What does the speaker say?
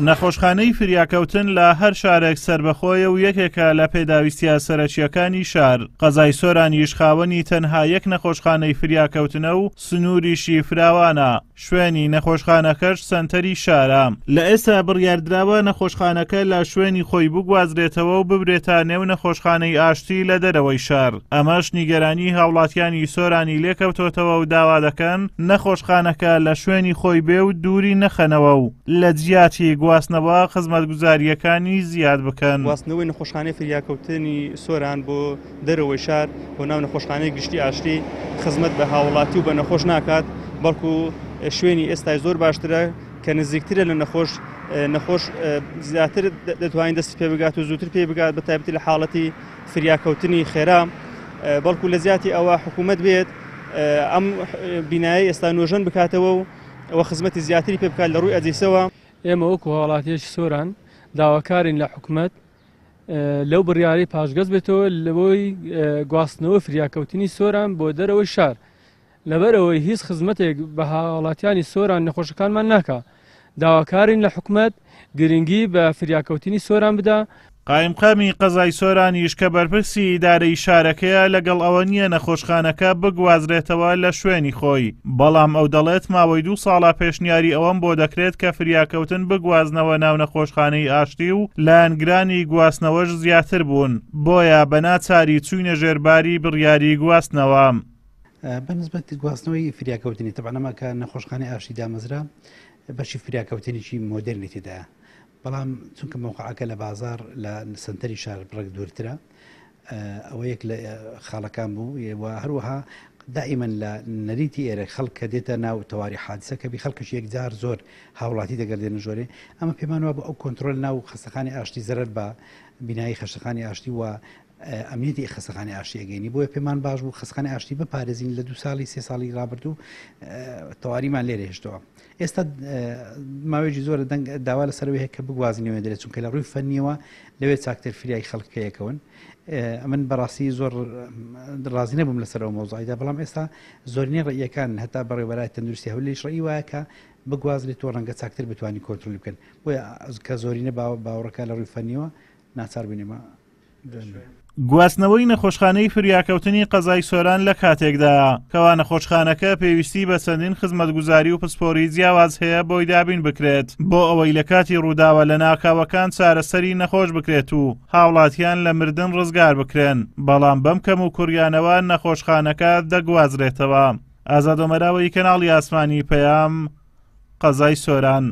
نەخۆشخانەی فریاکەوتن لە هەر شارێک سەربەخۆیە و یەکێکە لە پێداویستیە سەرەکییەکانی شار. قەزای سۆرانیش خاوەنی تەنها یەک نەخۆشخانەی فریاکەوتنە و سنووریشی فراوانە. شوێنی نەخۆشخانەکەش سەنتەری شارە. لە ئێستا بڕیاردراوە نەخۆشخانەکە لە شوێنی خۆی بگوازرێتەوە و ببرێتە نێو نەخۆشخانەی ئاشتی لە دەرەوەی شار. ئەمەش نیگەرانی هاوڵاتیانی سۆرانی لێکەوتۆتەوە و داوا دەکەن نەخۆشخانەکە لە شوێنی خۆی بێ و دووری نەخەنەوە و لە جیاتی گواستنەوە خزمەتگوزارییەکانی زیاد بکەن. گواستنەوەی نەخۆشخانەی فریاکەوتنی سۆران بۆ دەرەوەی شار بۆ ناو نەخۆشخانەی گشتی ئاشتی خزمەت بە هاوڵاتی و بە نەخۆش ناکات، بەڵکو شوێنی ئێستای زۆر باشترە کە نزیکترە لە نەخۆش، نەخۆش زیاتر دەتوانین دەستی پێ بگات و زووتر پێی بگات بە تایبەتی لە حاڵەتی فریاکەوتنی خێرا، بەڵکو لە جیاتی ئەوە حکوومەت بێت ئەم بینایەی ئێستا نۆژەن بکاتەوە و و خزمەتی زیاتری پێ بکات لە ڕووی ئەجیسەوە. ئێمە وەکو هاوڵاتیەکی سۆران داواکارین لە حکومەت لەو بڕیارەی پاشگەز بێتەوە لەوەی گواستنەوە فریاکەوتنی سۆران بۆ دەرەوەی شار لەبەرەوەی هیچ خزمەتێک بە هاوڵاتیانی سۆران نەخۆشەکانمان ناکا داواکارین لە حکومەت گرنگی بە فریاکەوتنی سۆران بدا. قایمقامی قەزای سۆرانیش کە بەرپرسی ئیدارەی شارەکەیە لەگەڵ ئەوە نییە نەخۆشخانەکە بگوازرێتەوە لە شوێنی خۆی، بەڵام ئەو دەڵێت ماوەی دوو ساڵە پێشنیاری ئەوەم بۆ دەکرێت کە فریاکەوتن بگوازنەوە ناو نەخۆشخانەی ئاشتی و لایەنگرانی گواستنەوەش زیاتر بوون، بۆیە بە ناچاری چووینە ژێر باری بڕیاری گواستنەوە. بە نسبەت گواستنەوەی فریاکەوتنی تەبعەن ئەمە کە نەخۆشخانەی ئاشتی دامەزرا بەشی فریاکەوتنێکی مۆدێرنی تێدایە بەڵام چونکە مەوقعەکە لە بازار لە سنتەری شار بڕێک دوورترە ئەوە یەک لە خاڵەکان بوو و هەروەها دائیمەن لە نەریتی ئێرە خەڵک کە دێتە ناو تەواری حادسە کە بی خەڵکش یەکجار زۆر هاوڵاتی دەگەردێنە ژۆرێ ئەمە پێمان وابوو ئەو کۆنترۆل ناو خەستەخانی ئاشتی زەرەر بە بینایی خەشتەخانی ئاشتی و ئەمنیەتی خەستەخانەی ئاشتی ئەگەینی بۆیە پێمان باش بوو خەستەخانەی ئاشتی بپارێزین لە دوو ساڵی سێ ساڵی ڕابردوو تەواریمان لێرە هێشتەوە ئێستا ماوەیەکی زۆرە دەنگ داوا لەسەرەوەی هەیە کە بگوازینەوە دەرێت چونکە لە ڕووی فەنیەوە لەوێ چاکتر فریای خەڵک پێیەکەون ئەمن بەڕاستی زۆر ڕازی نەبووم لەسەر ئەو مەوزوعیدا بەڵام ئێستا زۆرینەی ڕەئیەکان هەتا بەڕێوەبەرای تەندروستی هەولێریش ڕەئی وایە کە بگوازرێت و ڕەنگە چاکتر بتوانین کۆنترۆلی بکەن بۆیە کە زۆرینە باوەڕەکە لە ڕووی فەنیەوە ناچار بووین ئێمە گواستنەوەی نەخۆشخانەی فریاکەوتنی قەزای سۆران لە کاتێکدایە کەوا نەخۆشخانەکە پێویستی بە چەندین خزمەتگوزاری و پسپۆری جیاواز هەیە بۆی دابین بکرێت بۆ ئەوەی لە کاتی ڕووداوە لەناکاوەکان چارەسەری نەخۆش بکرێت و هاوڵاتیان لە مردن ڕزگار بکرێن بەڵام بەم کەموکوڕیانەوە نەخۆشخانەکە دەگوازرێتەوە. ئازاد ئۆمەراوەی کەناڵی ئاسمانی پەیام قەزای سۆران.